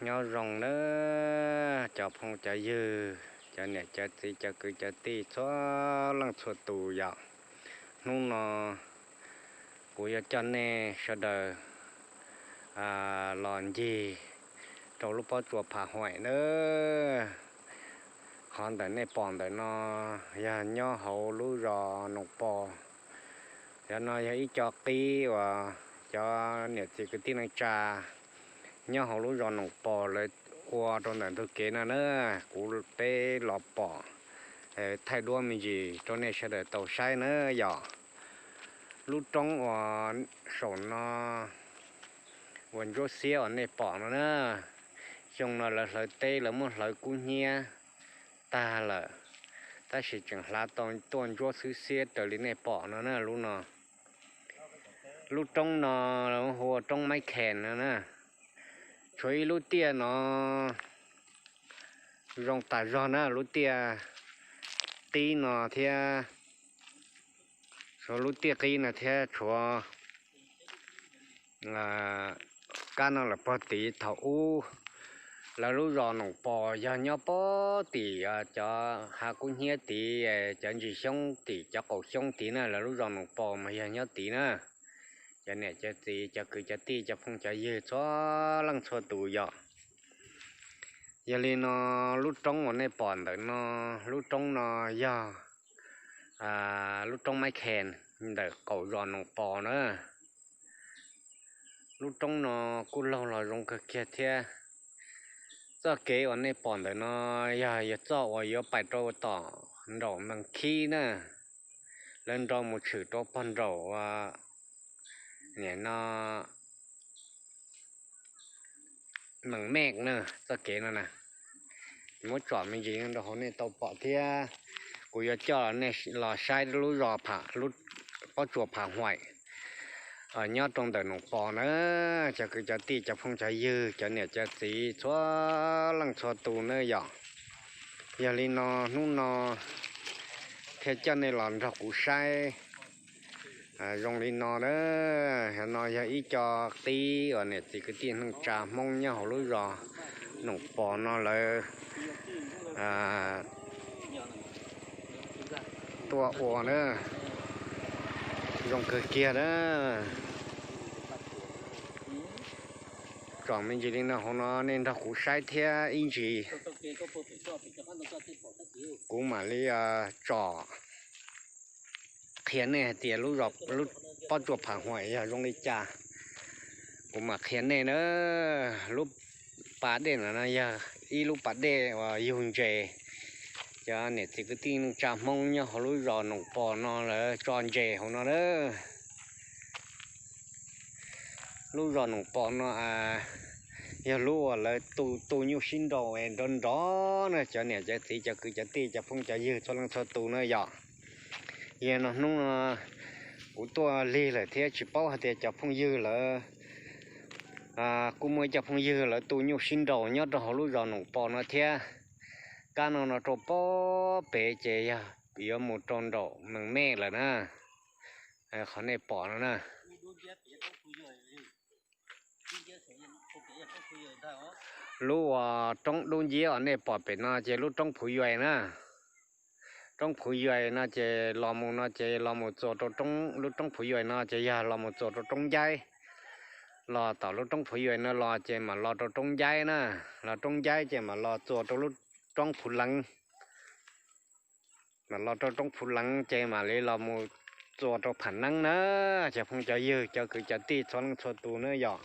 Nyob zoo nawb cov phooj cov ywg, cov niam cov txiv, cov kwv cov tij txhua leej txhua tus yom. Hnub no kuv yuav coj nej sawv daws los ncig rau lub pob tsuas Pha Huaim nawb. Qhov ntawm nej pom ntawm no yog nyob hauv lub zos Noom Pos. Cov no yog ib co qib uas cov niam txiv kwv tij neej tsa nyob hauv lub zos Noom Pos lawv ua rau ntawm ntug kev no na. Kuv peb los pom, thaij duab me ntsis rau nej sawv daws tau saib na yom. Lub roob uas saum no uas ntsuab xiab uas nej pom no na, xyoo no lawv hlawv teb, lawv muab hlawv kub hnyiab tag lawm, tab sis tseem hlav tau tuaj ntsuab xwb xiab raws li nej pom no na. Lub no, lub roob no hu ua roob Maib Khes no na. Tshuav ib lub tiaj no zoo tas zog na, lub tiaj qib no thiab, tshuav lub tiaj qib no thiab tshuav kab no lawm pog tid. Thaum ub lawv lub zos Noom Pos yog nyob pog tim cov hav kub hnyiab tid, cov ntsis xyoob tim cov qaum xyoob tid na, lawv lub zos Noom Pos mas yog nyob tid na. Cov niam cov txiv, cov kwv cov tij, cov phooj cov ywg txhua leej txhua tus yom. Yog li no, lub roob uas nej pom ntawm no, lub roob no yog lub roob Maib Khes ntawm qaum zos Noom Pos na. Lub roob no kuj laug los zoo kawg kiag thiab. Txoj kev uas nej pom ntawm no yog yog txoj uas yuav pais rau tom nraum Mees Khib na, lawv nrau mus tshwm rau pog nraum nim no Mees Mej na. Txoj kev no na, muab tsom me ntsis rau hauv nej tau pom thiab. Kuv yuav coj nej los saib lub zos, lub pob tsuas Pha Huaim nyob rau ntawm Noom Pos na. Cov kwv cov tij, cov phooj cov ywg, cov niam cov txiv txhua leej txhua tus na yom. Yog li no, hnub no thiaj coj nej los nrog kuv saib zoo li no na. No yog ib co qib uas niam txiv kwv tij neej tsa Hmoob nyob hauv lub zos Noom Pos no lawv tuaj ua na. Zoo kawg kiag na. Tsom me ntsis li no hauv no nej nrog kuv saib thiab ib ntsis kuv mam li tsom qhia nej hais tias lub pob tsuas Pha Huaim yog zoo li cas. Kuv mam qhia nej na. Lub pas dej no no yog ib lub pas dej uas yug ntses. Cov niam txiv kwv tij neej tsa Hmoob nyob hauv lub zos Noom Pos no lawv tso ntses hauv no na. Lub zos Noom Pos no yog lub uas lawv tu nyuj sib nraus nrov nrov na. Cov niam cov txiv, cov kwv cov tij, cov phooj cov ywg txhua leej txhua tus na yom. Yog no hnub no kuv tuaj lig lawm thiab tsis paub hais tias cov phooj ywg lawv, kuj muaj ib co phooj ywg lawv tu nyuj sib nraus nyob rau hauv lub zos Noom Pos no thiab. Kab no no rau pob pem ces yog yuav mus rau nraum Mees Mej lawm na. Qhov nej pom no na. Lub uas roob dub nciab uas nej pom pem no ces lub roob Phuv Yuais na. Roob Phuv Yuais no ces los mus no ces los mus txuas rau lub roob Phuv Yuais no ces yog los mus txuas rau roob Ncaib. Los tom lub roob Phuv Yuais no los ces mam los rau roob Ncaib na. Los roob Ncaib ces mam los txuas rau lub roob Phuv Leev. Mam los rau roob Phuv Leev ces mam li los mus txuas rau Pham Neeb na. Cov phooj cov ywg, cov kwv cov tij txhua leej txhua tus na yom.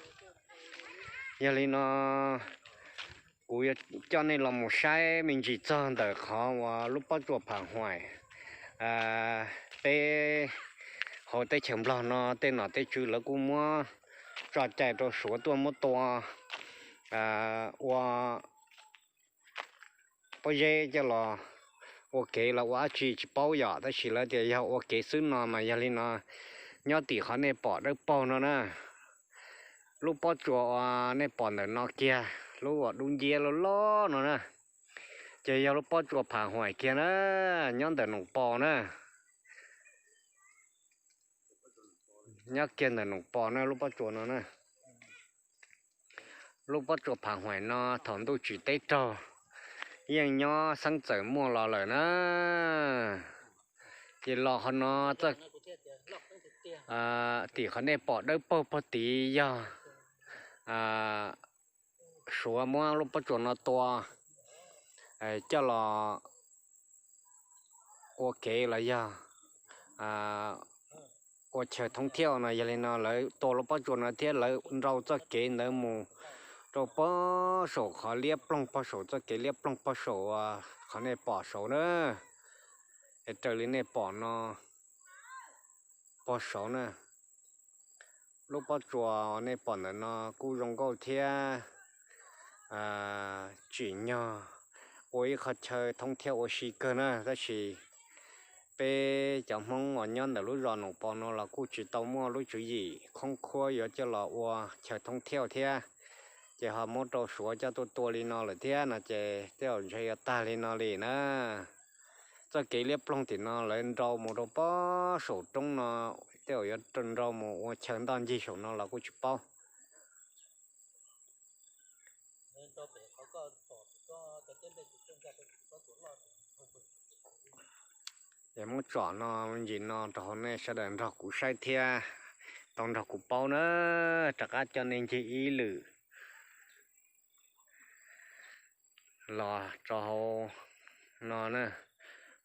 Yog li no kuv yuav coj nej los mus saib me ntsis txog ntawm qhov uas lub pob tsuas Pham Huaim. Peb hauv teb chaws Nplog no tej nom tej tswv lawv kuj muab tso cai rau Suav tuaj muab tua ua pob zeb coj los ua kev los ua dab tsi tsis paub yom, tab sis lawv tias yog ua kev xwb no mas yog li no, nyob tim qhov nej pom dawb paug no na, lub pob tsuas uas nej pom ntawm no kiag, lub uas dub nciab loj loj no na, ces yog lub pob tsuas Pham Huaim kiag na, nyob ntawm Noom Pos na, nyob kiag ntawm Noom Pos na lub pob tsuas no na. Lub pob tsuas Phav Huaim no thaum ntuj tsim teb raug yeej nyob xeeb txawm muaj los lawm na. Ces los qhov no txoj, tim qhov nej pom dawb paug pog tid yog Suav muab lub pob tsuas no tua coj los ua kev los yog ua chaw thoob thiauj no. Yog li no lawv tua lub pob tsuas no thiab lawv nrau txoj kev ntawd mus rau pog saum qhov liab ploog pog saum, txoj kev liab ploog pog saum qhov nej pom saud na. Es raws li nej pom no pog saud na. Lub pob tsuas nej pom ntawm no kuj zoo nkauj thiab tsim nyog ua ib qho chaw thoob thiauj ua si kawg na, tab sis peb cov Hmoob uas nyob ntawm lub zos Noom Pos no los kuj tsis tau muaj lub tswv yim khoob khuab yuav coj los ua chaw thoob thiauj thiab. Ces ho muab rau Suav coj tuaj tua li no lawm thiab no ces tej zaum ntshe yuav tag li no li na. Txoj kev liab ploog tim no lawv nrau mus rau pog saum roob no, tej zaum yuav nrau mus ua chaw ntoj ncig saum no los kuj tsis paub. Es muab tsom no ntsis no rau hauv nej sawv daws nrog kuv saib thiab tau nrog kuv paub na, rov qab coj nej ncig ib lwm los rau hauv no na.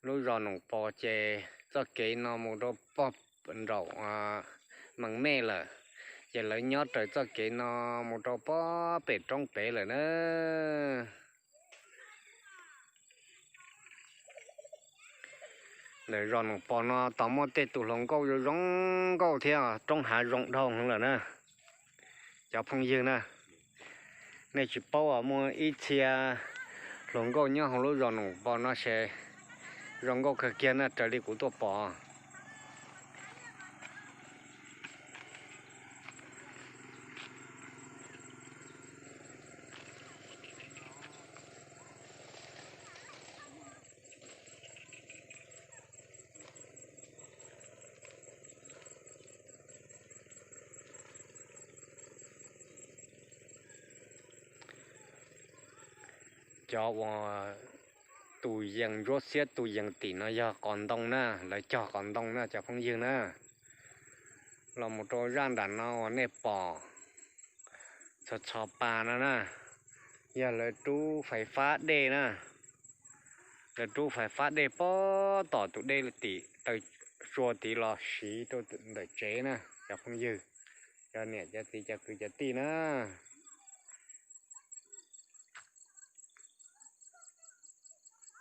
Lub zos Noom Pos ces txoj kev no mus rau pog nraum Mees Mej lawm, ces lawv nyob raws txoj kev no mus rau pog pem roob pem lawm na. Ntawm zos Noom Pos no tos muaj tej tus hluas nkauj zoo zoo nkauj thiab roob hav zoo dhau heev lawm na. Cov phooj ywg na, nej tsis paub as, muaj ib txhia hluas nkauj nyob hauv lub zos Noom Pos no ces zoo nkauj kawg kiag na raws li kuv tuaj pom. Cov uas tus yees ntsuab xiab tus yees tim no yog qos ntoo na, lawv cog qos ntoo na cov phooj ywg na. Los mus rau zaj nram no uas nej pom txhos txhos pas no na, yog lawv rub fais fab dej na. Lawv rub fais fab dej pog tom tus dej tim taw tsua tid los siv rau ntawm tsev na cov phooj ywg, cov niam cov txiv cov kwv cov tij na.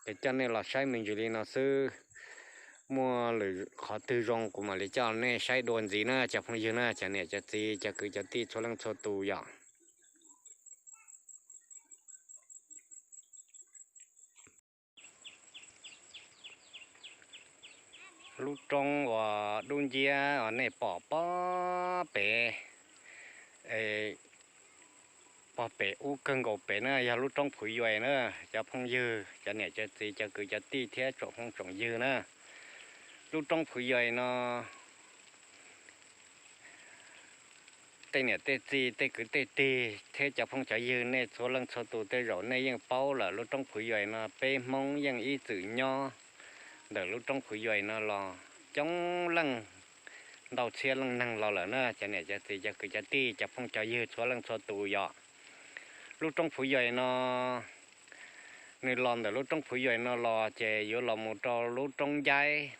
Ces coj nej los saib me ntsis li no xwb, muaj lwm qhov twg zoo kuv mam li coj nej saib dua ntxiv na cov phooj ywg na, cov niam cov txiv cov kwv cov tij txhua leej txhua tus yom. Lub roob uas dub nciab uas nej pom pog pem, pog pem ub kawg nkaus pem na yog lub roob Phwv Yuais na, cov phooj ywg cov niam cov txiv cov kwv cov tij thiab tsoom phooj tsoom ywg na. Lub roob Phwv Yuais no tej niam tej txiv tej kwv tej tij thiab cov phooj cov ywg nej txhua leej txhua tus tej zaum nej yeej paub lawm, lub roob Phwv Yuais no peb Hmoob yeej ib txwm nyob ntawm lub roob Phwv Yuais no los coob leej ntau txhiab leej neeg los lawm na cov niam cov txiv cov kwv cov tij cov phooj cov ywg txhua leej txhua tus yom. Lub roob Phwv Yuais no nws los ntawm lub roob Phwv Yuais no los ces yuav los mus rau lub roob Ncaib,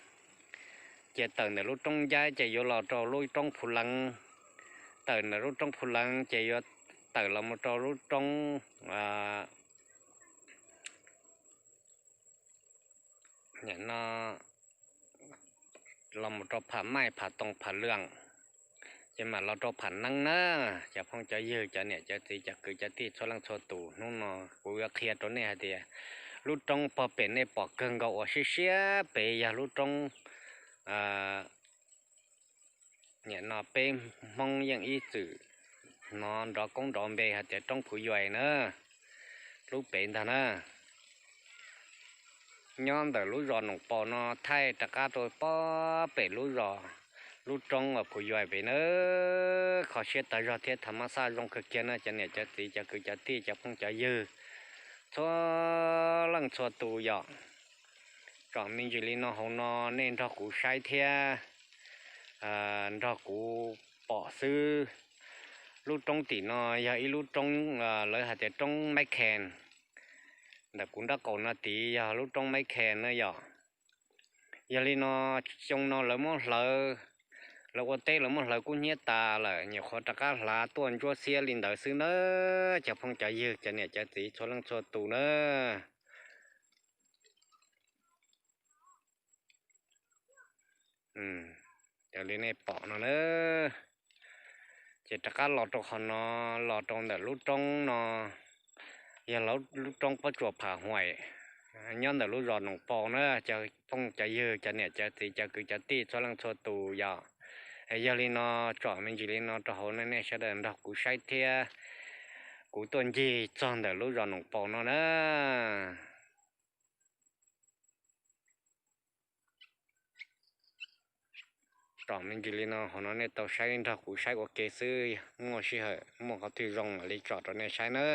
ces tawm ntawm lub roob Ncaib ces yuav los rau lub roob Phu Leev, tawm ntawm lub roob Phu Leev ces yuav tawm los mus rau lub roob no los mus rau Pham Maij Pham Toom Pham Lwm, ces mam los rau Pham Neeb na. Cov phooj cov ywg cov niam cov txiv cov kwv cov tij txhua leej txhua tus, hnub no kuv yuav qhia rau nej hais tias lub roob pog pem nej pom kawg nkaus uas siab siab pem yog lub roob nim no peb Hmoob yeej ib txwm hnov nrov koob nrov npe hais tias roob Phwv Yuais na, lub pem ntag na. Nyob ntawm lub zos Noom Pos no thaij rov qab rau pog pem lub zos lub roob uas kuv yuav pem na, kho siab tag zog thiab tham mab xaj zoo kawg kiag na cov niam cov txiv cov kwv cov tij cov phooj cov ywg txhua leej txhua tus yom. Tsom me ntsis li no hauv no nej nrog kuv saib thiab nrog kuv pom xwb. Lub roob tim no yog ib lub roob lawv hais tias roob Maiv Khen. Ntawm kuv nraub qaum no tid yog lub roob Maiv Khen na yom. Yog li no, xyoo no lawv muab hlawv, lawv ua teb lawv muab hlawv kub hnyiab tas lawm, nyuam qhuav rov qab hlav tuaj ntsuab xiab li ntawd xwb na, cov phooj cov ywg cov niam cov txiv txhua leej txhua tus na. Raws li nej pom no na, ces rov qab los rau qhov no, los rau ntawm lub roob no, yog lub roob Pob Tsuas Pham Huaim, nyob ntawm lub zos Noom Pau na, cov phooj cov ywg cov niam cov txiv cov kwv cov tij txhua leej txhua tus yom. Yog li no, tsom me ntsis li no rau hauv no nej sawv daws nrog kuv saib thiab kuv tuaj ncig txog ntawm lub zos Noom Pau no na. Tsom me ntsis li no hauv no nej tau saib nrog kuv saib ua ke xwb, muaj sij hawm muaj qhov twg zoo mam li tsom rau nej saib na.